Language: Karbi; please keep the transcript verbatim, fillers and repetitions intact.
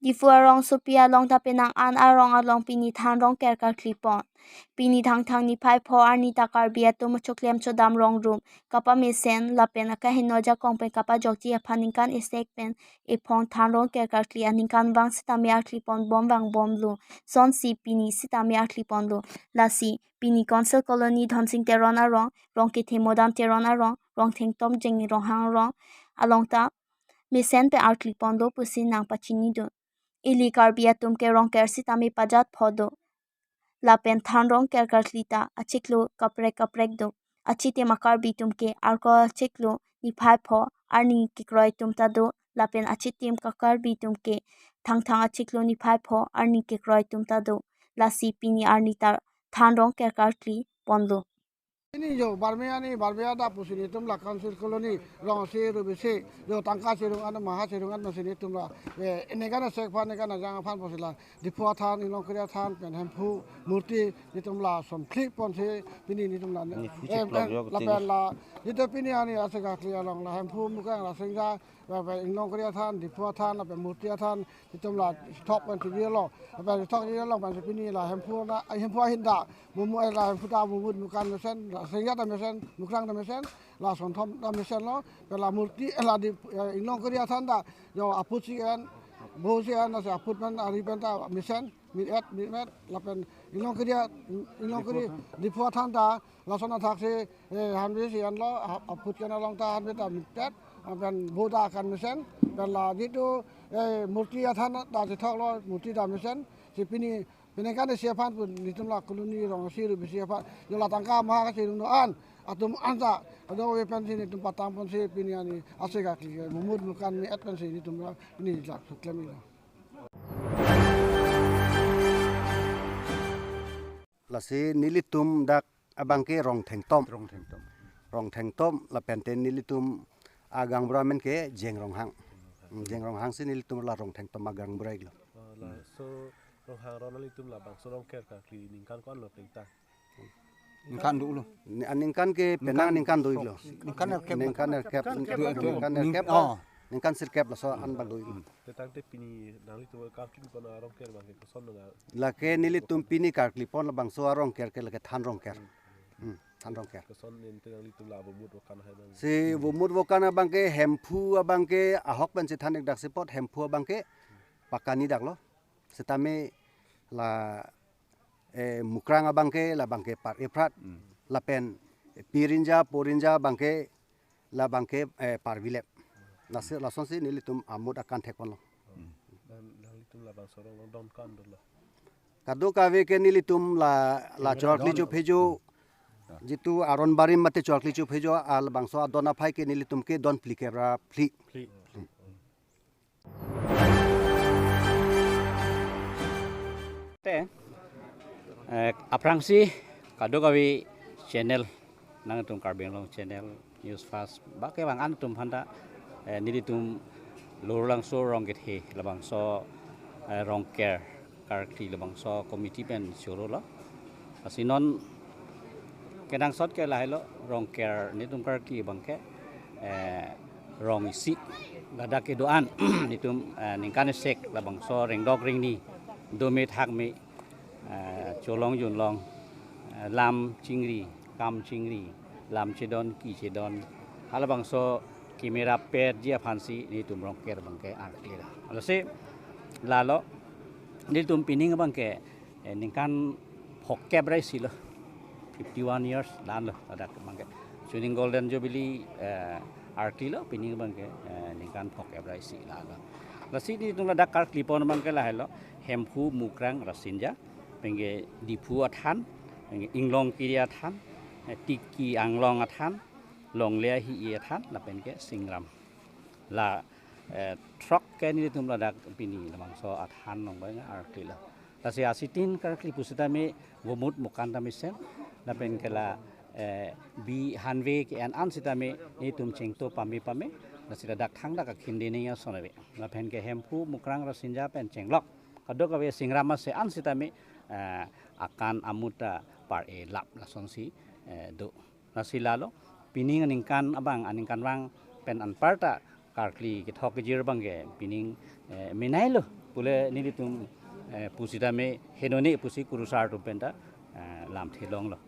Diphu arongsopi along ta penang an arong along pini than rongker karkli pon. Pini Thangthang niphai pho arni ta Karbi atum choklem chodam rong rum kapamesen lapen akaheno ajakong pen kapajokji aphan ningkan isek pen ephong than rongker karkli aningkanvang sitame arkli pon bom vang bomlo. Sonsi pini sitame arkli ponlo. Lasi pini Council Colony Dhonsing Teron arong, Rongkethe Modam Teron arong, Rongthengtom Jengi Ronghang arong along ta mesen pen arkli ponlo pusi nang pachini dun. Ili Karbi atum ke rongker sitame pajat pho do. Lapen than rongker karkli ta achiklo kaprek kaprek do. Achitim a-Karbi atum ke arko achiklo niphai pho arni kekroi atum ta do. Lapen achitim ka-Karbi atum ke Thangthang achiklo niphai pho arni kekroi atum ta do. Lasi pini arni ta than rongker karkli ponlo. Ini jo, barme ani, barme ada pusi nelitum la Council Colony, rong isi, rubi isi, jo tangka sirung an, maha sirung an, masi nelitum la, eh, ningkan isek aphan, ningkan ajang aphan pusi la, Diphu athan, Inglongkiri athan, pen Hemphu, murti, nelitum la, som klik ponsi, pini nelitum la, Ini phu eh, chek pen, lok yok la ting. Pen la, nelitum pini ani, ase kakli along la, Hemphu, Mukrang, Rasinja, lapen Inglongkiri athan, Diphu athan, lapen murti athan, nelitum la thok pen thivilo, lapen thok thivilo pen si pini la Hemphu na, Hemphu ahin ta, mumu, eh, la Hemphu ta mumut mukan mesen, la Sengja ta mesen, Mukrang ta mesen, la Sonthom ta mesen lo, pen la murti, eh, la di, eh, Inglongkiri athan ta, jo aput si en, bo si en, lasi aput pen, ari pen ta mesen, mit et, mit met, lapen Inglongkiri, Inglongkiri, Diphu athan ta, lason athak si, eh, hanve si enlo, a-, aput ken along ta hanve ta mit et, lapen bo ta akan mesen, pen la jitu, eh, murti athan ta chethok lo, murti ta mesen, si pini, peningkan isi aphan pu nelitum la colony rong isi rubi isi aphan, jo la tangka maha kasirung do an, atum an ta, kadokave pensi nelitum patang ponsi pini ani, ase kakli, mumut mukan mit et pensi nelitum la, pini la, suklem ilo. Lasi nelitum dak abang ke Rongthengtom. Rongthengtom. Rongthengtom lapen te nelitum agaonbura amen ke Jeng Ronghang. Hmm, Jeng Ronghang si nelitum la Rongthengtom agaonbura iklo. Oh, la, hmm. So Ronghang aron nelitum labangso rongker karkli ningkan ko-an lo plengta? Ningkan dolo. Ni-, aningkan ke penang ningkan, ningkan do iklo. Ningkan erkep. Ningkan erkep. Ningkan erkep. Ningkan erkep. Ning-, oh. Ningkan sirkep laso an bang do iklo. Hmm. Te tangte pini nanglitum karkli pon arongker abang ke koson nang? Lake nelitum pini karkli pon labangso arongker ke lake than rongker. Hmm, than rongker. Koson ninte nanglitum la bomut bokan hai abang? Si bomut bokan abang ke Hemphu abang ke ahok pensi than-ik dak si apot Hemphu abang ke pakani dak lo. Sitame la, eh, Mukrang abang ke labang ke par-eprat. Hmm. Lapen Pirinja, Porinja abang ke labang ke, eh, parvilep. Lasi, lasonsi nelitum amut akan thek ponlo. Hmm. Dan, dan nelitum labangso arong along don ko-an dolo? Kadokave ke nelitum la, la chorkli chophejo. Hmm. Jitu aron barim mate chorkli chophejo, ah, labangso adon aphai ke nelitum ke don phlikep ra phli. Phli. Hmm. Te, eh, aphrangsi kadokave channel, nangtum Karbi Anglong channel, News Fast, bake bang an atum aphanta, eh, nelitum Lower Langso Rongkethe labangso, eh, rongker karkli labangso committee pen chorolo. Lasi non kenangsot ke lahelo, rongker nelitum karkli abang ke, eh, rong isi ladak kedo-an nelitum, eh, ningkan isek labangso rengdok rengni, dome thakme, eh, cholong junlong, eh, lam chingri, kam chingri, lam chedon, ki chedon, halabangso kemera petji aphansi nelitum rongker abang ke arkli ra. Lasi lalo nelitum pining abang ke, eh, ningkan phokep ra isi lo, fifty-one years dan lo, ladak abang ke. Chuning Golden Jubilee, eh, arkli lo, pining abang ke, eh, ningkan phokep ra isi lalo. Lasi nelitum ladak karkli pon abang ke lahelo, Hemphu, Mukrang, Rasinja, penke Diphu athan, penke Inglongkiri athan, eh, Tiki Anglong athan, Longle Ahi athan, lapen ke Singram. La, eh, throk ke nelitum ladak pini labangso athan along abang arkli lo. Lasi asitin karkli pusitame bomut bokan ta mesen, lapen ke la, eh, bi hanve ke-en an sitame nelitum chengto pame pame, lasi ladak thangdak akhinde ning ason ave. Lapen ke Hemphu, Mukrang, Rasinja pen chenglok kadokave Singram ase an sitame, eh, akan amut ta par-e lap lasonsi, eh, do. Lasi lalo, pining aningkan abang, aningkanvang pen anparta karkli kethok kejir abang ke pining, eh, menei lo. pule nelitum, eh, pusitame henone pusi kurusar atum penta, eh, lamthe longlo.